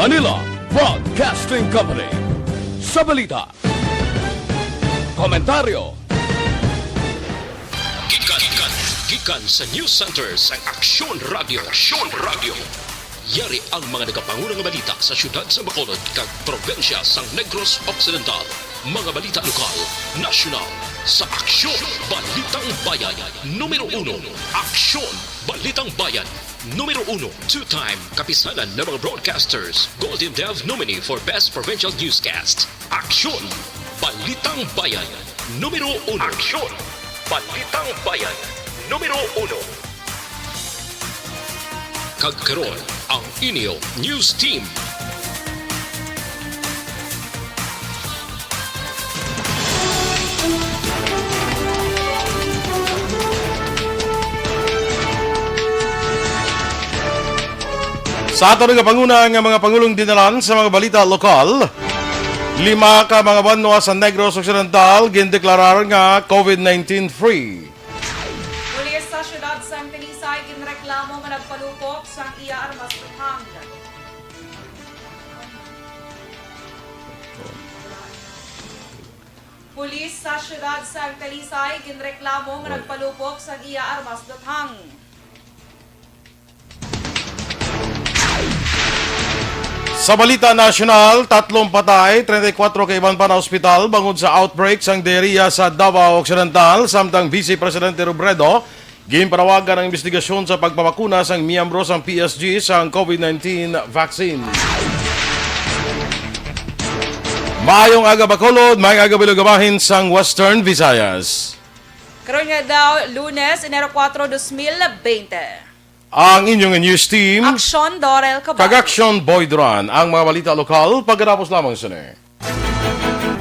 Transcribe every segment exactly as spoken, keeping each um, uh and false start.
Manila Broadcasting Company. Sa balita, komentaryo. Gikan, gikan, gikan sa News Center sang Aksyon Radio. Aksyon Radio. Yari ang mga nagapanguna nga balita sa siyudad sa Bacolod kag probinsya sang Negros Occidental. Mga balita lokal, nasyonal, sa Aksyon, Balitang Bayan, numero uno. Aksyon, Balitang Bayan, numero uno. Two-time kapisanan ng mga broadcasters, Golden Dove nominee for Best Provincial Newscast. Aksyon, Balitang Bayan, numero uno. Aksyon, Balitang Bayan, numero uno. Kag karon, ang inyo news team. Sa aton nga panguna nga mga pangulong dinalan sa mga balita lokal, lima ka mga banwa sa Negros Occidental gindeklarar nga COVID nineteen free. Pulis sa siyudad sang Talisay ginreklamo nga nagpalupok sang iya armas duthang. Pulis sa siyudad sang Talisay ginreklamo nga Oy. nagpalupok sang iya armas duthang. Sa balita nasyonal, tatlong patay, treinta y cuatro ka iban pa na ospital bangod sa outbreak sang diarrhea sa Davao Occidental, samtang Vice Presidente Robredo ginpanawagan ang investigasyon sa pagpabakuna sang miyembro sang P S G sang COVID nineteen vaccine. Maayong aga, Bacolod, maayong aga, Bilog, bahin sang Western Visayas. Karon nga daw, Lunes, Enero kuwatro, dos mil bente. Ang inyong news team, Aksyon Dorel Cabal. Kag Aksyon Boy Duran. Ang mga balita lokal, pagkatapos lamang sini.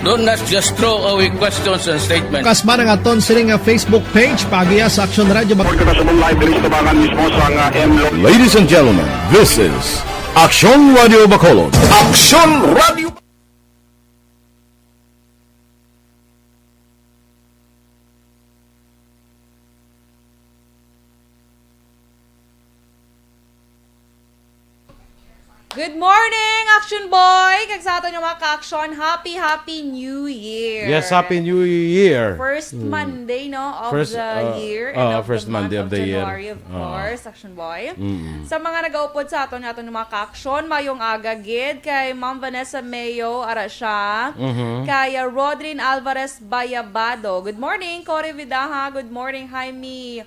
Do not just throw away questions and statements. Kasman ang aton sini nga Facebook page, paagiha sa Aksyon Radio Bac- Report ka na sa mong live diri sa tubangan mismo sa nga M Lo- Ladies and gentlemen, this is Aksyon Radio Bacolod. Aksyon Radio. Good morning, Action Boy! Kag sa aton nga mga ka-action, happy, happy New Year! Yes, happy New Year! First Mm. Monday, no, of First, the uh, year and uh, of first the month Monday of of the year. January, of Uh. course, Action Boy. Mm. Sa mga nagaupod sa aton, nga aton nga mga ka-action, mayong aga gid kay Ma'am Vanessa Mayo, ara siya. Mhm. Kay, uh, Rodrin Alvarez Bayabado. Good morning, Cory Vidaja. Good morning, Jaime.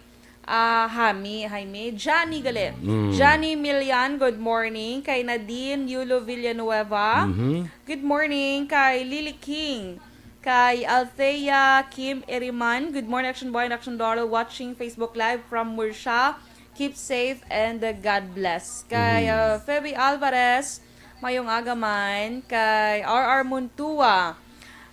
Ah, Hami, Jaime, Johnny gali. Mm. Johnny Milian, good morning. Kay Nadine Yulo Villanueva, Mhm. good morning. Kay Lily King, kay Althea Kim Eriman, good morning, Action Boy and Action Doll, watching Facebook Live from Murcia. Keep safe and, uh, God bless. Kay, Mhm. uh, Feby Alvarez, mayong aga man. Kay R R Muntua,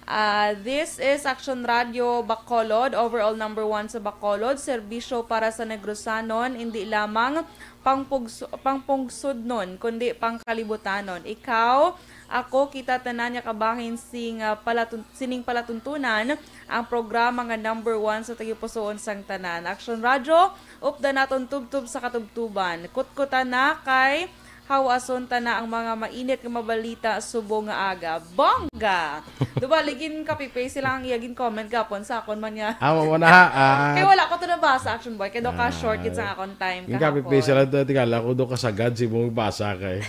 Ah, this is Action Radio Bacolod, overall number one sa Bacolod, serbisyo para sa Negrosanon, indi lamang pangpugso-, pangpungsodnon, kundi pangkalibutanon. Ikaw, ako, kita tanan nga kabahin sing, ah, palatun-, sining palatuntunan, ang programa nga number one sa tagipusoon sang tanan. Action Radio, upda naton tubtob sa katubtuban. Kutkutan na kay Hawason ta na ang mga mainit nga mabalita subong nga aga. Bongga! Diba, ligin copy-paste sila ang iya gin-comment gapon sa akon man nga. Ah, mo na, ha? Ah. Kay wala ko to nabasa, Action Boy. Kay do ka Ah. short gid sa akon time Yung kahapon. Copy-paste sila, tingala ko do ka sagad si mong basa kay.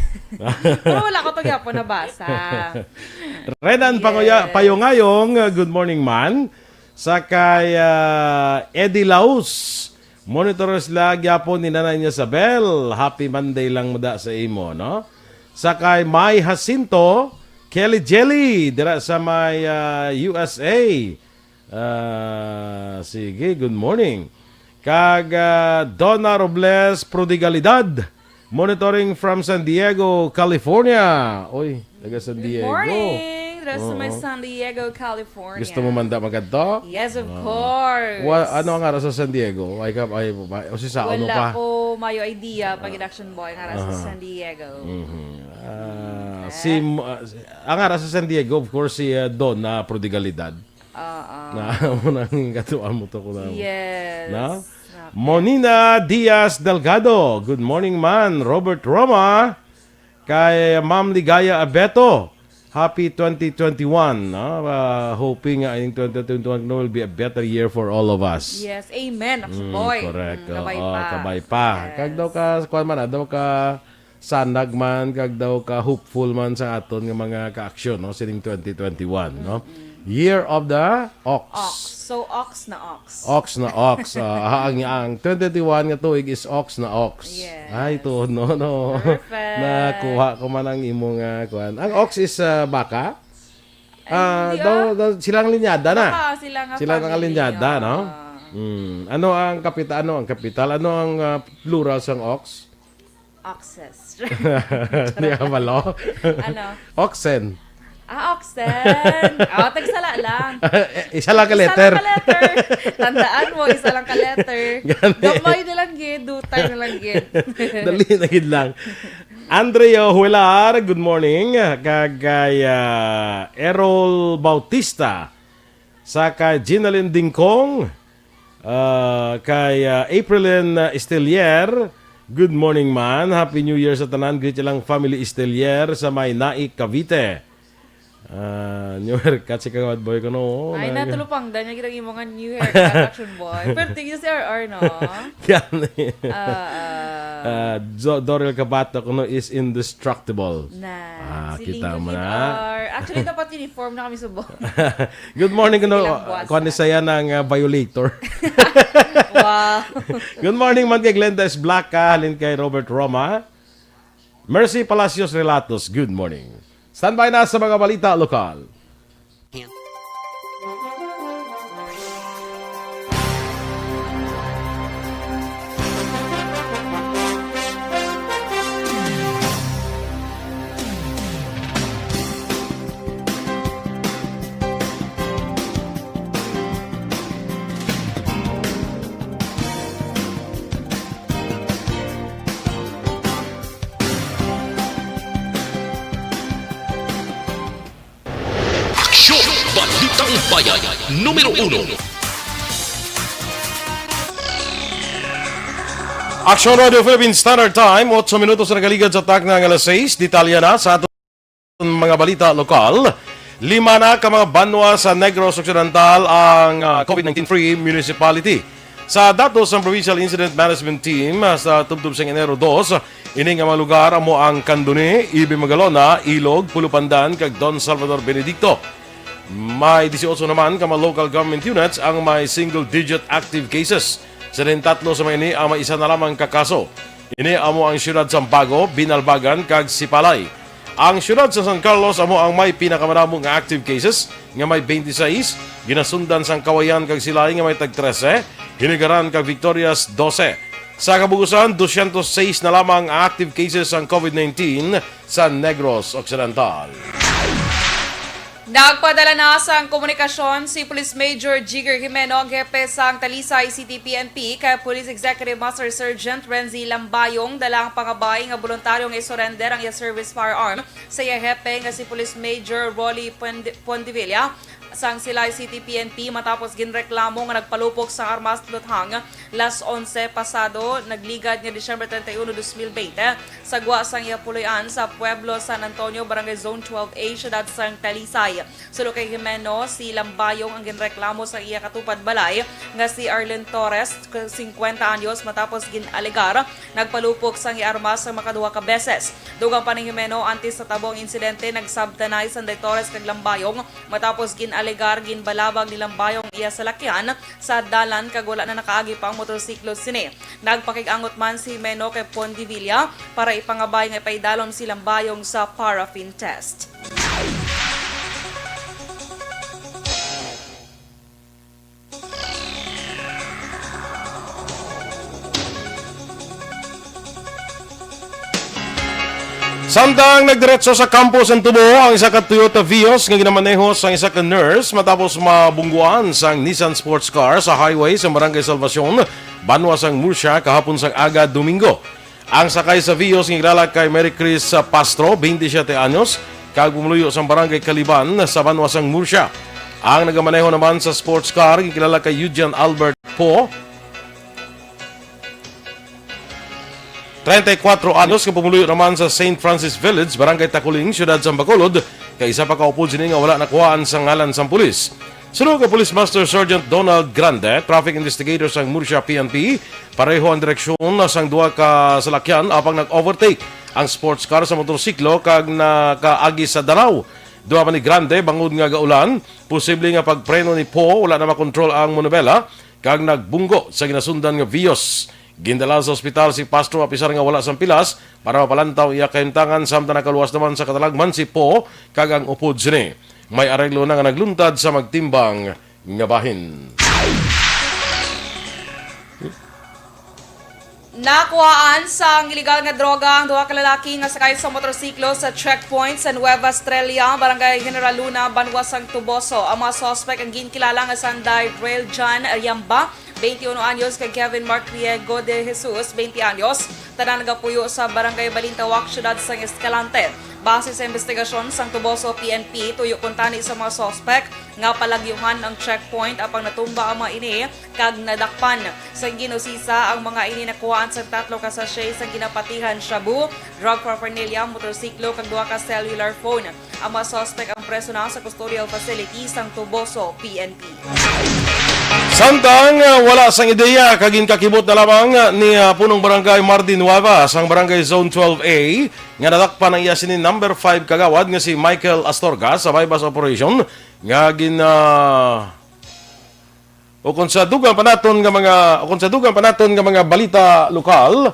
Pero wala ko to gapon nabasa. Renan Panguya-, Yes. Payungayong, uh, good morning, man. Sa kay, uh, Eddie Laus. Monitor sila gyapon ni Nanay Isabel. Happy Monday lang muda sa imo, no? Sa kay May Jacinto, Kelly Jelly, dira sa may, ah, U S A. Ah, sige, good morning. Kag, ah, Donna Robles Prodigalidad, monitoring from San Diego, California. Oy, taga San Good Diego. morning! Dira sa may Oo. San Diego, California. Gusto mo manda magkadto? Yes, of Oo. course. Wa-, ano ang ara sa San Diego? Ay ka, ay, ba-, o si Sao, ano Wala pa? ko mayo idea pag Action Boy nga ara sa Aha. San Diego. Mhm. Ah, Okay. si, ah, ang ara sa San Diego, of course, si, ah, Donna Prodigalidad. Oo. Na, mo nang katuan mo to ko na. Yes. Na? Okay. Monina Diaz Delgado, good morning, man. Robert Roma, Kay Ma'am Ligaya Abeto, happy twenty twenty-one, no? Ah, hoping nga ang twenty twenty-one will be a better year for all of us. Yes, amen, Action Mm, Boy. Correct. Mm, kabay Oo, pa. Kabay pa. Yes. Kag daw ka, kuwan man, ah, daw ka sanag man, kag daw ka hopeful man sa aton nga mga kaaksyon, no? Sining twenty twenty-one, no? Mm-mm. Year of the Ox. Ox. So, ox na ox. Ox na ox. Ah, ang, ang twenty twenty-one nga tuig is ox na ox. Yes. Ay, tuod, no? No. Perfect. Nakuha ko man ang imo nga kuan. Ang ox is, ah, baka? Ay, Ah, hindi, daw, ah. daw, sila ang linyada na. Baka sila nga Sila ang family, linyada, no? ah. Mm. Ano ang kapital? Ano ang kapital? Ano ang, ah, plural sang ox? Oxes. Di ka malo? Ano? Oxen. Ah, oxen. Oh, tagsala lang. Eh, isa lang ka Isa letter. lang ka letter. Tandaan mo, isa lang ka letter. Gani. Gamay na lang gid, dutay na lang gid. Dali na gid lang. Andrea Huelar, good morning. Kag kay, ah, Errol Bautista, sa kay Ginalyn Dingkong, ah, kay, ah, Aprilyn, ah, Estelier, good morning, man. Happy New Year sa tanan. Greet lang family Estelier sa may Naic, Cavite. Ah, New Year, kat si Kagawad Boy ko, no? Ay, Nag- natulupang, dahil niya kitang imo nga New Year, Action Boy. Pero tingin si R R, no? Gani. Ah, ah. Ah, Do-, Dorel Kabato, kuno is indestructible. Na, Ah, si kita Lino mo na. Vidar. Actually, dapat uniform na kami subong. Good morning, Sige kuno, lang, buwas kuan ni na. Saya ng, ah, violator. Wow. Good morning, man kay Glenda S. Blanca, halin kay Robert Roma. Mercy Palacios Relatos, good morning. Standby na sa mga balita lokal. Aksyon! Balitang Bayan, numero uno. Aksyon Radio Philippine Standard Time, otso minutos na nakaligad sa takna nga alas sais. Detalye na sa aton mga balita lokal. Lima na ka mga banwa sa Negros Occidental ang, ah, COVID nineteen free municipality. Sa datos sang Provincial Incident Management Team, ah, sa tubtob sang Enero dos, ini nga mga lugar amo ang Candoni, Ibe Magalona, Ilog, Pulo Pandan, kag Don Salvador Benedicto. May disiotso naman ka mga local government units ang may single-digit active cases. Sa diin tatlo sa mga ini ang may isa na lamang ka kaso. Ini amo ang siyudad sang Bago, Binalbagan, kag Sipalay. Ang siyudad sa San Carlos amo ang may pinakamadamo nga active cases, nga may twenty-six, ginasundan sang Cauayan kag Silay nga may tag trese, Hinigaran kag Victorias, dose. Sa kabugusan, dosyentos sais na lamang ang active cases sang COVID nineteen sa Negros Occidental. Nagpadala na sang komunikasyon si Police Major Jigger Jimeno, ang hepe sang Talisay City P N P, kay Police Executive Master Sergeant Renzi Lambayong, dala ang pangabay nga boluntaryo nga i-surrender ang iya service firearm sa iya hepe nga si Police Major Rolly Puende-, Puendevilla sang Silay City P N P matapos ginreklamo nga nagpalupok sang armas luthang las onse pasado nagligad nga Disyembre treinta y uno, dos mil veinte, sa gwa sang iya puloy-an sa Pueblo San Antonio, Barangay Zone twelve A, siyudad sang Talisay. Suno kay Jimeno, si Lambayong ang ginreklamo sa iya katupad balay nga si Arlen Torres, singkwenta anyos, matapos gin-alegar nagpalupok sang iya armas sang makaduha ka beses. Dugang pa ni Jimeno, antes natabo ang insidente, nagsabtanay Sanday Torres kag Lambayong matapos gin-alegar ginbalabag ni Lambayong iya salakyan sa dalan kag wala na nakaagi pa ang motorsiklo sini. Nagpakig-angot man si Jimeno kay Pondevilla para ipangabay nga ipaidalom si Lambayong sa paraffin test. Samtang nagdiretso sa kampo sang Tubo ang isa ka Toyota Vios nga ginamaneho sang isa ka nurse matapos mabungguan sang Nissan sports car sa highway sa Barangay Salvacion, banwa sang Murcia, kahapon sang aga, Domingo. Ang sakay sa Vios nga kilala kay Mary Chris Pastro, twenty-seven anyos, kag pumuluyo sang Barangay Caliban sa banwa sang Murcia. Ang nagamaneho naman sa sports car nga kilala kay Eugene Albert Poe, treinta y cuatro anyos nga pumuluyo naman sa Saint Francis Village, Barangay Taculing, Siyudad sang Bacolod, kay isa pa ka upod sini nga wala nakuhaan sa ngalan sang pulis. Suno kay Police Master Sergeant Donald Grande, traffic investigator sang Murcia P N P, pareho ang direksyon sang duha ka salakyan apang nag-overtake ang sports car sa motorsiklo kag nakaagi sa danaw. Duha pa ni Grande, bangod nga gaulan, posible nga pagpreno ni Po, wala na makontrol ang monobela kag nagbunggo sa ginasundan nga biyos. Gindala sa ospital si Pastor, apisar nga wala sang pilas para mapalantaw ang iya kahimtangan, samtang nakaluwas naman sa katalagman si Po kag ang upod sini. May areglo na nga nagluntad sa magtimbang nga bahin. Nakuhaan sang iligal nga droga ang duha ka lalaki nga sakay sa motorsiklo sa checkpoint sa Nueva Estrella, Barangay General Luna, Banwa sang Toboso. Ang mga suspek ang ginkilala nga sanday Rael John Ariamba, twenty-one anyos, kag Kevin Mark Riego de Jesus, twenty anyos, tanan nagapuyo sa Barangay Balintawak, Siyudad sang Escalante. Base sa investigasyon sang Toboso P N P, tuyo kuntani sa mga suspek nga palagyuhan ang checkpoint apang natumba ang mga ini kag nadakpan. Sang ginusisa, ang mga ini nakuhaan sang tatlo ka sachet sang ginapatihan shabu, drug paraphernalia, motorsiklo, kag duha ka cellular phone. Ang mga suspek ang preso na sa custodial facility sang Toboso P N P. Samtang, ah, wala sang ideya kag ginkakibot na lamang, ah, ni, ah, Punong Barangay Martin Nueva sang Barangay Zone twelve A nga nadakpan ang iya sini number five kagawad nga si Michael Astorga sa buy-bust operation nga gin, ah, ukon sa dugang pa naton nga mga, ukon sa dugang pa naton nga mga balita lokal,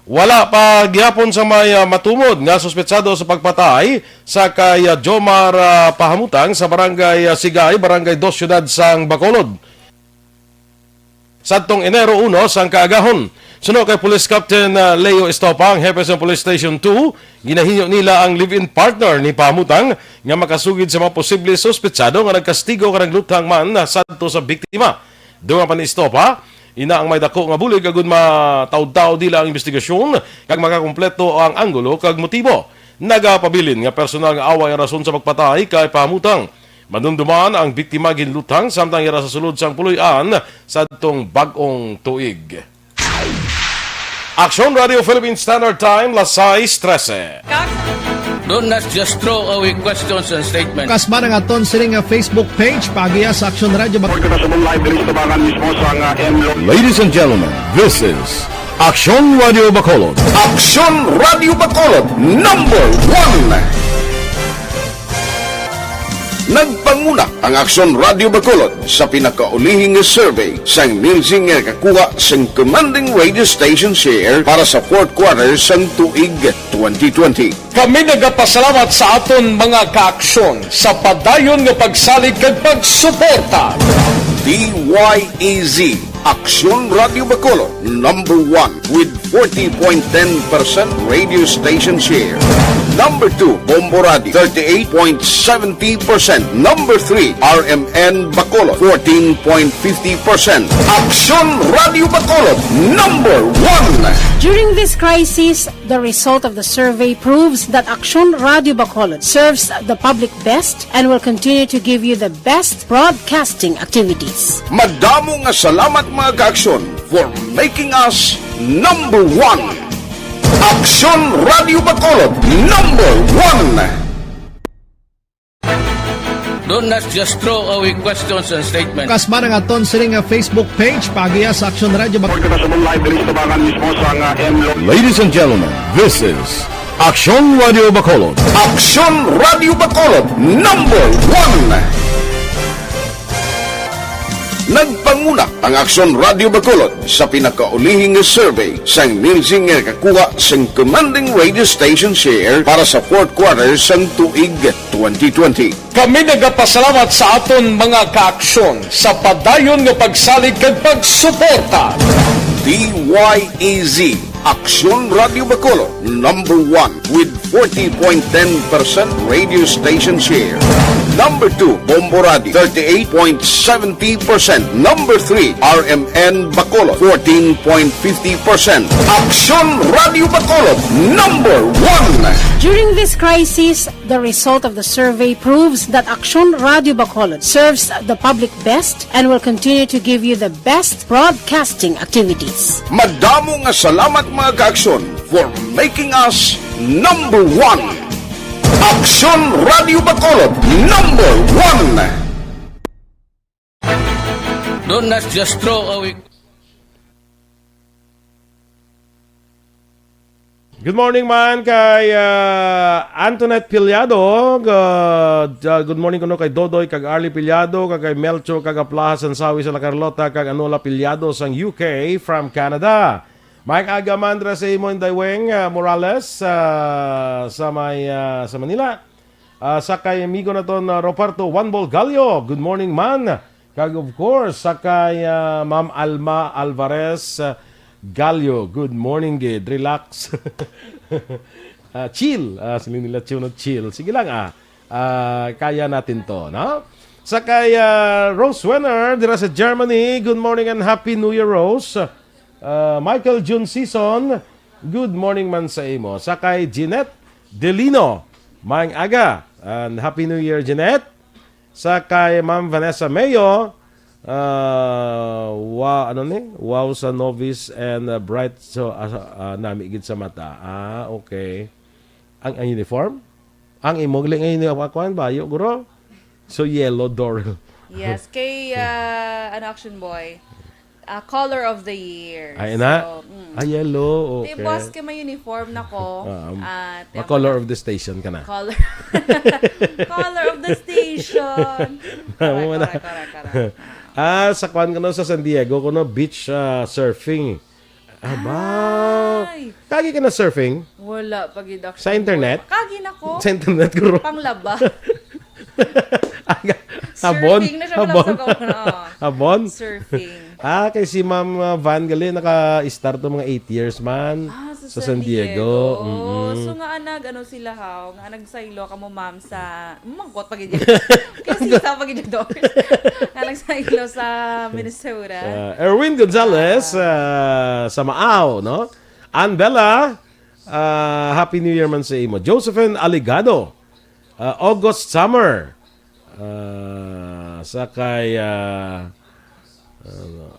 wala pa gihapon sa may, ah, matumod nga suspetsado sa pagpatay sa kay, ah, Jomar, ah, Pahamutang sa Barangay, ah, Sigay, Barangay Dos, Siyudad sang Bacolod, sadtong Enero uno sang kaagahon. Suno kay Police Captain, ah, Leo Estopa, ang hepe sa Police Station two, ginahinyo nila ang live-in partner ni Pahamutang nga makasugid sa mga posible suspetsado nga nagkastigo kag nagluthang man sadto sa biktima. Dugang pa ni Estopa, ina ang may dako nga bulig agud mataud-taod nila ang investigasyon kag makakumpleto ang anggulo kag motibo. Nagapabilin nga personal nga away ang rason sa pagpatay kay Pahamutang. Madumduman ang biktima ginluthang samtang yara sa sulod sang puloy-an sadtong bag-ong tuig. Aksyon Radio Philippine Standard Time, las sais trese. Don't not just throw away questions and statements. Kasba na nga aton sini nga Facebook page, paagiya sa Aksyon Radio Bacolod. Kita sa live diri sa tabangan mismo sa nga M Lo- Ladies and gentlemen, this is Aksyon Radio Bacolod. Aksyon Radio Bacolod, number one. Nagpanguna ang Aksyon Radio Bacolod sa pinakaulihing nga survey sang Nielsen nga nakakuha sang commanding radio station share para sa fourth quarter sang tuig twenty twenty. Kami nagapasalamat sa aton mga kaaksyon sa padayon nga pagsalig kag pagsuporta. D Y E Z, Aksyon Radio Bacolod, number one with forty point ten percent radio station share. Number two, Bombo Radio, thirty-eight point seventy percent. Number three, R M N Bacolod, fourteen point fifty percent. Aksyon Radio Bacolod, number one. During this crisis, the result of the survey proves that Aksyon Radio Bacolod serves the public best and will continue to give you the best broadcasting activities. Madamo nga salamat, mga kaaksyon, for making us number one. Aksyon Radio Bacolod, number one. Do not just throw away questions and statements. Kasba na nga aton sini nga Facebook page, paagiya sa Aksyon Radio Bacolod. Kita sa live diri sa tabangan mismo sa nga M Lo- Ladies and gentlemen, this is Aksyon Radio Bacolod. Aksyon Radio Bacolod, number one. Nagpanguna ang Aksyon Radio Bacolod sa pinakaulihing nga survey sang Nielsen nga nakakuha sang commanding radio station share para sa fourth quarter sang tuig twenty twenty. Kami nagapasalamat sa aton mga kaaksyon sa padayon nga pagsalig kag pagsuporta. D Y E Z, Aksyon Radio Bacolod, number one with forty point ten percent radio station share. Number two, Bombo Radio, thirty-eight point seventy percent. Number three, R M N Bacolod, fourteen point fifty percent. Aksyon Radio Bacolod, number one. During this crisis, the result of the survey proves that Aksyon Radio Bacolod serves the public best and will continue to give you the best broadcasting activities. Madamo nga salamat, mga ka-Aksyon, for making us number one. Aksyon Radio Bacolod, number one. Don't not just throw away. Good morning man kay, ah, Antoinette Piliado. Good, ah, good morning kuno kay Dodoy, kag Arlie Piliado, kag kay Melcho, kag Aplaha Sansawi sa La Carlota, kag Anola Piliado sang U K from Canada. Maayong aga man dira sa imo, Inday Weng, ah, Morales, ah, sa may, ah, sa Manila. Ah, sa kay amigo naton, ah, Roberto Juan Bol Gallo, good morning man. Kag of course, sa kay, ah, Ma'am Alma Alvarez, ah, Gallo, good morning gid. Relax. Ah, chill. Ah, siling nila, "Chill na chill." Sige lang, ah. Ah, kaya natin 'to, no? Sa kay, ah, Rose Wenner, dira sa Germany, good morning and Happy New Year, Rose. Ah, Michael Jun Season, good morning man sa imo. Sa kay Jeanette Delino, maayong aga and Happy New Year, Jeanette. Sa kay Ma'am Vanessa Mayo, ah, wa-, ano ni? Wow sa novice and, ah, bright so, ah, ah, nami gid sa mata. Ah, okay. Ang, ang uniform? Ang imo gali nga ini, kuan, bayo, guro? So, yellow, Dorel. Yes, kay, ah, ano, Action Boy? Ah, color of the year. Ay, na? So, mm. Ah, yellow, Di okay. Boss, kay may uniform na ko. Ah, um, Ah, ma-color of the station ka na. Color. Color of the station. Tama Correct, na. correct, correct, correct. Ah, sa kuan kuno sa San Diego, kuno beach, ah, surfing. Aba. Ay! Kagi ka na surfing? Wala pa gid ako. Sa internet? Kagi na ko. Sa internet, guro. Panglaba. Aga, habon? Surfing na siya, Habon? Malabsag ako na. Habon? Surfing. Ah, kay si Ma'am, ah, Van gali naka-start to mga eight years man Ah, sa sa San San Diego. Diego. Mm-mm. So, nga nag-, ano sila, haw? Nga nagsaylo ka mo, ma'am, sa, mangkot pa gid. Kasi sa pa gid, Doris. Nga nagsaylo sa Minnesota. Ah, Erwin Gonzalez, Ah. ah, sa Maaw, no? Ann Bella, ah, Happy New Year man sa imo. Josephine Aligado, ah, August Summer, ah, sa kay, ah, ano,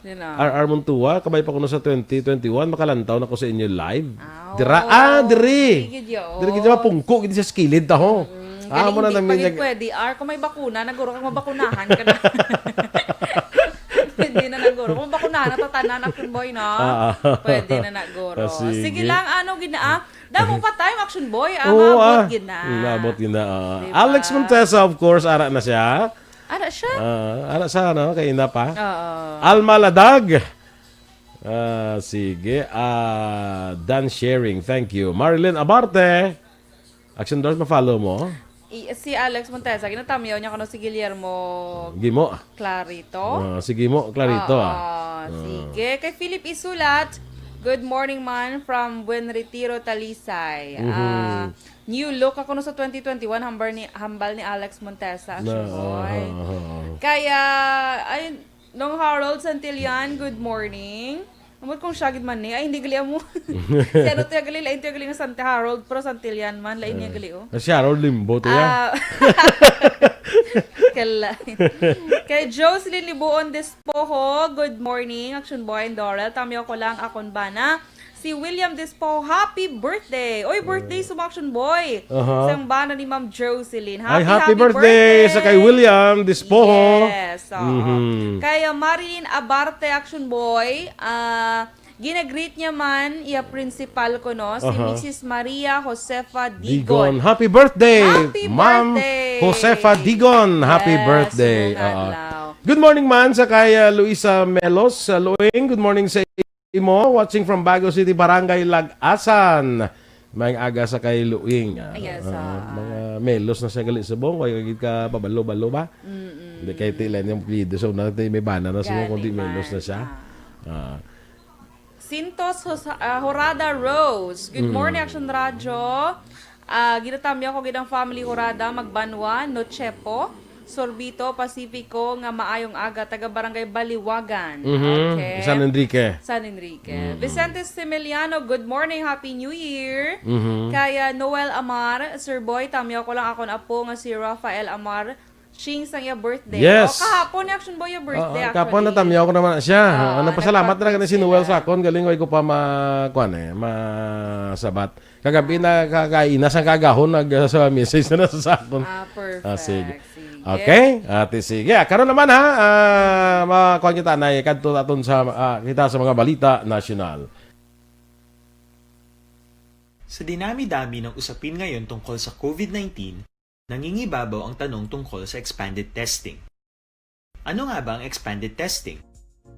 Yun na. R R Montua, kabay pa kuno sa twenty twenty-one, makalantaw na ko sa inyo live. Ah, Dira, oo. ah, diri. Sige, Diyo. Diri gid, mapungko gid sa kilid ta, ho. Mm, Ah, galing, mo na di namin pa gid nag- pwede, R. Kung may bakuna, naguro kang mabakunahan ka na. Pwede na, naguro. Kung mabakunahan na, tatanan, Action Boy, no? Ah, ah. Pwede na, naguro. Ah, sige. Sige lang, ano, gina-, ah, damo pa time, Action Boy, ah, Oo, maabot ah. gid na. Mm, maabot gid na, ah. Diba? Alex Montesa, of course, ara na siya. Ara siya? Ah, ara siya, no? Kay ina pa. Oo. Alma Ladag. Ah, sige. Ah, done sharing. Thank you. Marilyn Abarte. Action Doors, ma-follow mo? I-, si Alex Montesa, ginatamyaw niya kuno si Guillermo Gimo. Clarito. Ah, si Gimo Clarito, Oo, ah. Ah. sige. Kay Philip Isulat, "Good morning man from Buen Retiro, Talisay." Mhm. Ah, new look ako no sa twenty twenty-one, hambal ni, hambal ni Alex Montesa, Na, Action Boy. ah, ah, ah. Kaya, ay, Nong Harold Santillan, good morning. Amot kung siya gid man ni. Ay, hindi gali amo. Si ano to yung gali, lain to yung gali ng Santi Harold, pero Santillan man, lain niya gali, oh. Ah, si Harold Limbo to, ya. Ah. Kalain. Kay Jocelyn Libuon Despojo, good morning, Action Boy and Dorel. Tamyo ko lang akon bana. Si William Despojo, happy birthday! Oy, birthday sa Action Boy! Aha. Sang bana ni Ma'am Jocelyn. Ay, Happy, happy happy birthday birthday! sa kay William Despojo. Yes, oo. Mhm. Kay, uh, Marilyn Abarte, Action Boy, ah, ginagreet niya man, iya principal ko, no, si Aha. Missus Maria Josefa Digon. Digon. Happy birthday, Happy Ma'am birthday! Josefa Digon. Happy Yes, birthday. ngayong Oo. adlaw. Good morning man sa kay, uh, Luisa Melos. Uh, Luing, good morning sa imo, watching from Bago City, Barangay Lag-asan. May aga sa kay Luing. Ah, Yes, ah, ah. mga Melos na siya gali subong, kaya gid ka pabalo-balo ba? Mm-mm. Hindi kay tila niyang apelyido. So, na, may bana na subong, Gani kundi Melos na man. siya. Ah. Ah. Sintos Hos-, ah, Horada Rose. Good Mm. morning, Action Radyo. Ah, ginatamyaw ko gid ang family Hurada, Magbanwa, Nochepo, Sorbito, Pacifico, nga maayong aga, taga Barangay Baliwagan. Mhm. Okay. San Enrique. San Enrique. Mhm. Vicente Similiano, good morning, Happy New Year. Mhm. Kaya Noel Amar, Sir Boy, tamyaw ko lang akon apo nga si Rafael Amar, Ching sang iya birthday. Yes. Oh, kahapon ni Action Boy yung birthday, Ah, ah, kahapon actually. Natamyaw ko naman siya. Ah, Ah, nagpasalamat na lang gani si nagpa-text Noel sila. Sa akon, galing way ko pa ma-, kuwan eh, masabat. Kagabi na, kagaina sa kagahon, nag, sa message na sa akon. Ah, Ah, sige. Perfect. Sige. Okay? Ate, sige. Ah, karon naman ha, ah, makuha kita na, eh, kadto aton sa, ah, kita sa mga balita nasyonal. Sa dinami-dami ng usapin ngayon tungkol sa COVID nineteen, nangingibabaw ang tanong tungkol sa expanded testing. Ano nga ba ang expanded testing?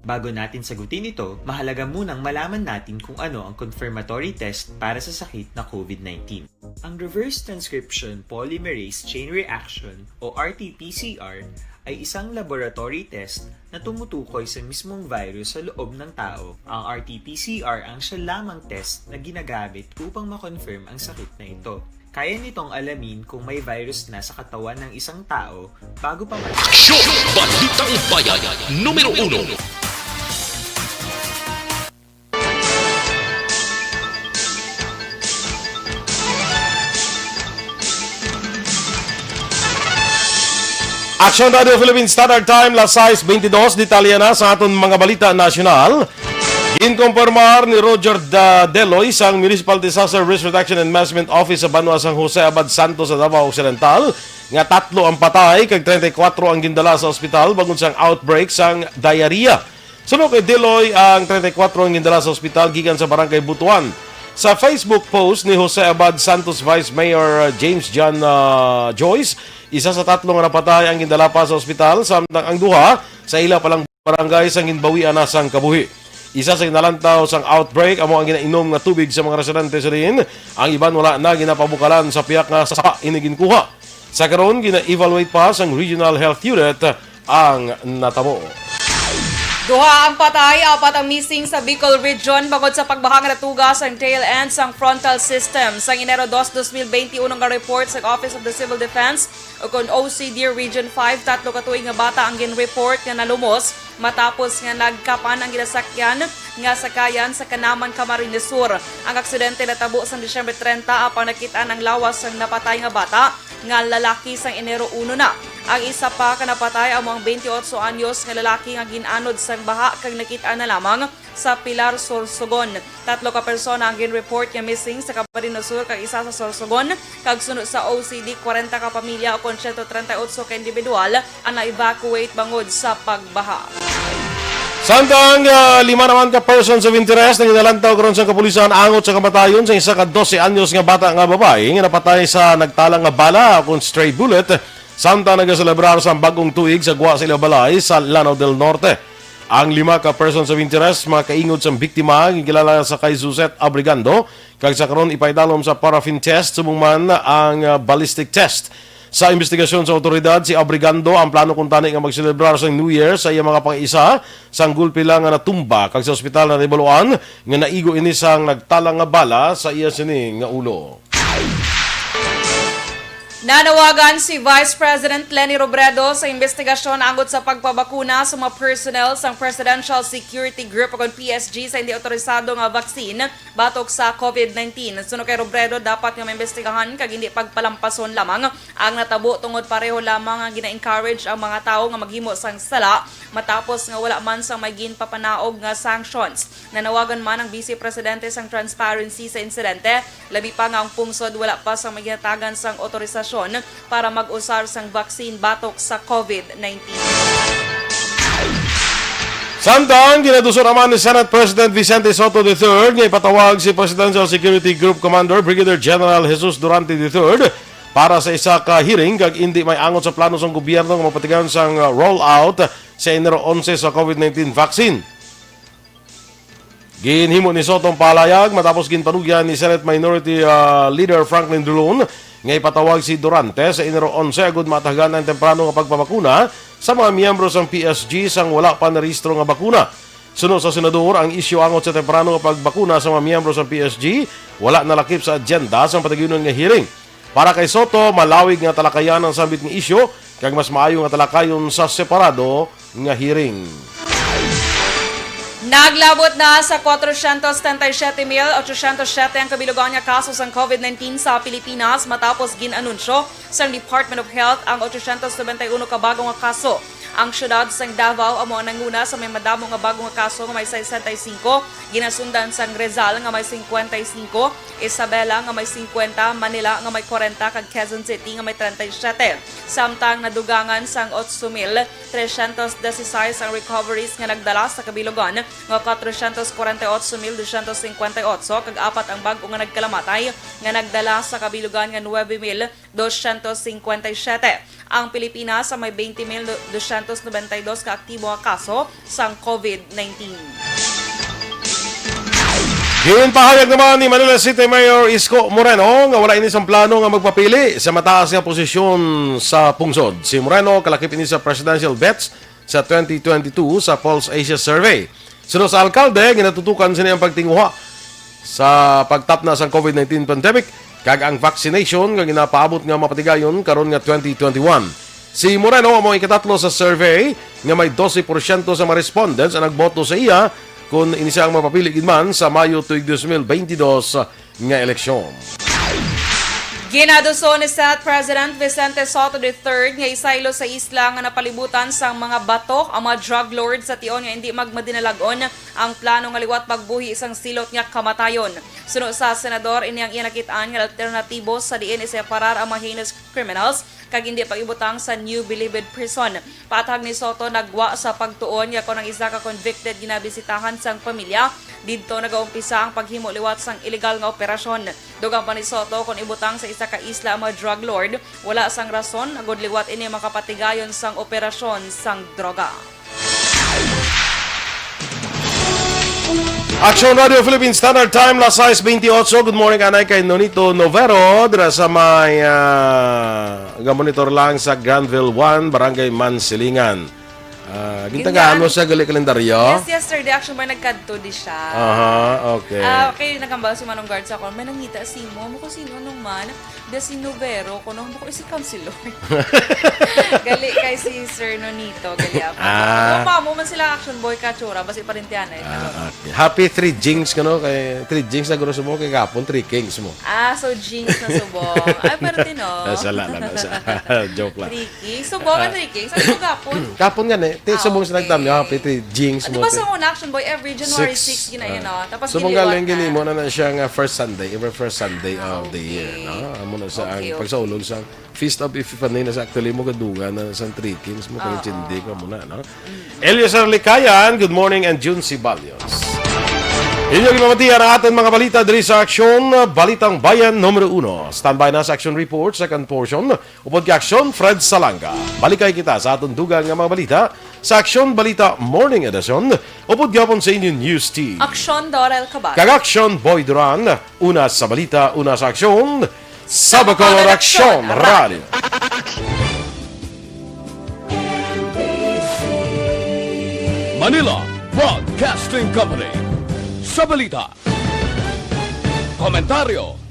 Bago natin sagutin ito, mahalaga munang malaman natin kung ano ang confirmatory test para sa sakit na COVID nineteen. Ang reverse transcription polymerase chain reaction o R T P C R ay isang laboratory test na tumutukoy sa mismong virus sa loob ng tao. Ang R T P C R ang siya lamang test na ginagamit upang ma-confirm ang sakit na ito. Kaya nitong alamin kung may virus na sa katawan ng isang tao bago pa man Aksyon! Balitang Bayan, numero uno. Aksyon Radio Philippine Standard Time, las sais beintidos. Detalye na sa aton mga balita nasyonal. Ginkompormar ni Roger Da-, Deloy sang Municipal Disaster Risk Reduction and Management Office sa banwa sang Jose Abad Santos sa Davao Occidental nga tatlo ang patay kag treinta y cuatro ang gindala sa ospital bangod sang outbreak sang diarrhea. Suno kay Deloy, ang treinta y cuatro ang gindala sa ospital gikan sa Barangay Butuan. Sa Facebook post ni Jose Abad Santos, Vice Mayor James John, ah, Joyce, isa sa tatlo nga napatay ang gindala pa sa ospital, samtang ang duha sa ila pa lang barangay sang ginbawian na sang kabuhi. Isa sa ginalantaw sang outbreak amo ang ginainom nga tubig sa mga residente sa diin. Ang iban wala na ginapabukalan sa piyak nga sapa ini ginkuha. Sa karon, gina-evaluate pa sang Regional Health Unit ang natabo. Duha ang patay, apat ang missing sa Bicol Region bangod sa pagbaha nga natuga sang tail end sang frontal system. Sang Enero dos, dos mil beinti uno nga report sa Office of the Civil Defense, o kon O C D Region five, tatlo ka tuig nga bata ang gin-report nga nalumos matapos nga nagkapan ang ginasakyan nga sakayan sa Canaman, Camarines Sur. Ang aksidente natabo sang Disyembre treinta, apang nakit-an ang lawas sang napatay nga bata nga lalaki sang Enero uno na. Ang isa pa ka napatay amo ang twenty-eight anyos nga lalaki nga gin-anod sang baha kag nakit-an na lamang sa Pilar, Sorsogon. Tatlo ka persona ang gin-report nga missing sa Camarines Sur kag isa sa Sorsogon, kag suno sa O C D, kwarenta ka pamilya o kon siyento treinta y ocho ka individual ang na-evacuate bangod sa pagbaha. Samtang, ah, lima naman ka persons of interest ang ginalantaw karon sa kapulisan angot sa kamatayon sa isa ka dose anyos nga bata nga babayi nga napatay sa nagtala nga bala o kon stray bullet samtang nagaselebrar sa bag-ong tuig sa gwa sa ila balay sa Lanao del Norte. Ang lima ka persons of interest, mga kaingod sang biktima, ginkilala sa kay Suzette Abrigando, kag sa karon ipaidalom sa paraffin test, subong man ang, ah, ballistic test. Sa investigasyon sa awtoridad, si Abrigando ang plano kuntani nga magselebrar sang New Year sa iya mga pang-isa, sang gulpi lang nga natumba kag sa ospital na nahibaluan nga naigo ini sang nagtala nga bala sa iya sini nga ulo. Nanawagan si Vice President Leni Robredo sa investigasyon angot sa pagpabakuna sa mga personnel sang Presidential Security Group o kon P S G sa hindi otorisado nga vaccine batok sa COVID nineteen. Suno kay Robredo, dapat nga maimbestigahan kag hindi pagpalampason lamang ang natabo, tungod pareho lamang nga gina-encourage ang mga tawo nga maghimo sang sala matapos nga wala man sang may ginpapanaog nga sanctions. Nanawagan man ang Vice Presidente sang transparency sa insidente, labi pa nga ang pungsod wala pa sang may ginatagan sang otorisasyon para mag-usar sang vaccine batok sa COVID nineteen. Samtang ginaduso naman ni Senate President Vicente Sotto the third nga ipatawag si Presidential Security Group Commander Brigadier General Jesus Durante the third para sa isa ka hearing kag indi may angot sa plano sang gobyerno nga mapatigayon sang, uh, rollout sa Enero onse sa COVID nineteen vaccine. Ginhimo ni Sotto ang pahalayag matapos ginpanugyan ni Senate Minority, ah, Leader Franklin Drilon nga ipatawag si Durante sa Enero onse agud matagan ang temprano nga pagpabakuna sa mga miyembro sang P S G sang wala pa narehistro nga bakuna. Suno sa senador, ang isyu angot sa temprano nga pagbakuna sa mga miyembro sa P S G wala nalakip sa agenda sang patagiunon nga hearing. Para kay Soto, malawig nga talakayan ang sambit nga isyu kag mas maayo nga talakayon sa separado nga hearing. Naglabot na sa kwatrocientos setenta y siete mil ochocientos siete ang kabilugan nga kaso sang COVID nineteen sa Pilipinas matapos gin-anunsyo sang Department of Health ang ochocientos noventa y uno ka bago nga kaso. Ang siyudad sang Davao amo ang nanguna sa may madamo nga bago nga kaso nga may sesenta y cinco, ginasundan sang Rizal nga may cincuenta y cinco, Isabela nga may cincuenta, Manila nga may kwarenta, kag Quezon City nga may treinta y siete. Samtang nadugangan sang otso mil trescientos dieciséis ang recoveries nga nagdala sa kabilugan nga cuatrocientos cuarenta y ocho mil doscientos cincuenta y ocho, kag apat ang bag-o nga nagkalamatay nga nagdala sa kabilugan nga nuebe mil doscientos cincuenta y siete. Ang Pilipinas ang may veinte mil doscientos noventa y dos ka aktibo nga kaso sang COVID nineteen. Ginpahayag naman ni Manila City Mayor Isko Moreno nga wala ini sang plano nga magpapili sa mataas nga posisyon sa pungsod. Si Moreno kalakip ini sa presidential bets sa twenty twenty-two sa Pulse Asia Survey. Suno sa alkalde, ginatutukan sini ang pagtinguha sa pagtapna sang COVID nineteen pandemic kag ang vaccination nga ginapaabot nga mapatigayon karon nga twenty twenty-one. Si Moreno amo ikatatlo sa survey nga may dose porsyento sa mga respondents ang nagboto sa iya, kun ini siya ang mapapili gid man sa Mayo tuig dos mil baynte dos nga eleksyon. Ginaduso ni Senate President Vicente Sotto the third nga isaylo sa isla nga napalibutan sang mga bato ang mga drug lord sa tion nga indi magmadinalag-on ang plano nga liwat pagbuhi sang silot nga kamatayon. Suno sa senador, ini ang iya nakit-an nga alternatibo sa diin iseparar ang mga heinous criminals kag indi pag-ibutang sa New Bilibid Prison. Paathag ni Sotto, nagwa sa pagtuon nga kon ang isa ka convicted ginabisitahan sang pamilya, didto nagaumpisa ang paghimo liwat sang iligal nga operasyon. Dugang pa ni Sotto, kon ibutang sa isa ka isla ang mga drug lord, wala sang rason agud liwat ini makapatigayon sang operasyon sang droga. Action Radio Philippine Standard Time, las sais bentiocho. Good morning, anay kay Nonito Novero, dira sa may, ah, gamonitor lang sa Granville one, Barangay Mansilingan. Ah, gintagaan mo Gingaan. sa gali kalendaryo? Yes, yesterday, action ba nagkadto di siya? Aha, okay. Ah, kay nagambal si Manong Guard sa akon, "May nangita si mo." Amo ko, "Sino naman?" Dia si Novero, kuno, amo ko, "Si Councilor." Gali kay si Sir Nonito, gali ako. Ah. Amo pa, amo man sila action boy, katsura, basi parintihanay. Ah, okay. Happy Three Jinx, kano? Kay Three Jinx na guro sa mo, kay kapon, Three Kings mo. Ah, so jinx na subong. Ay, pero tino. Ah, sala lang, sa-, joke lang. Three Kings? Subong ang Ah. Three Kings? Ano po gapon? Kapon nga, eh. Ti, Ah, subong sa okay. nagtamyo, happy Three Jinx Ah, di mo, ba ti. sa una, action boy, every January Six. six, gina-, Ah. yun, no? Tapos Subong giliwat galing na. gini mo na na siya nga first Sunday, every first Sunday Ah, of the year, okay. no? Amo na sa Okay, ang okay. pagsaulol sa Feast of Epiphany na sa actually mo gadugan na sa Three Kings mo, kay Oo. Chindi ka muna, no? Mm. Eliezer Likayan, good morning, and Jun Sibalyos. Inyo ginamatian ang aton mga balita diri sa Aksyon, Balitang Bayan numero uno. Standby na sa Aksyon Report, second portion, upod kay Aksyon Fred Salanga. Balikay kita sa aton dugang nga mga balita sa Aksyon Balita Morning Edition, upod gyapon sa inyo news team. Aksyon Dorel Cabal. Kag Aksyon Boy Duran, una sa balita, una sa aksyon, sa Bacolod Aksyon Radio. Manila Broadcasting Company. Sa balita, komentaryo,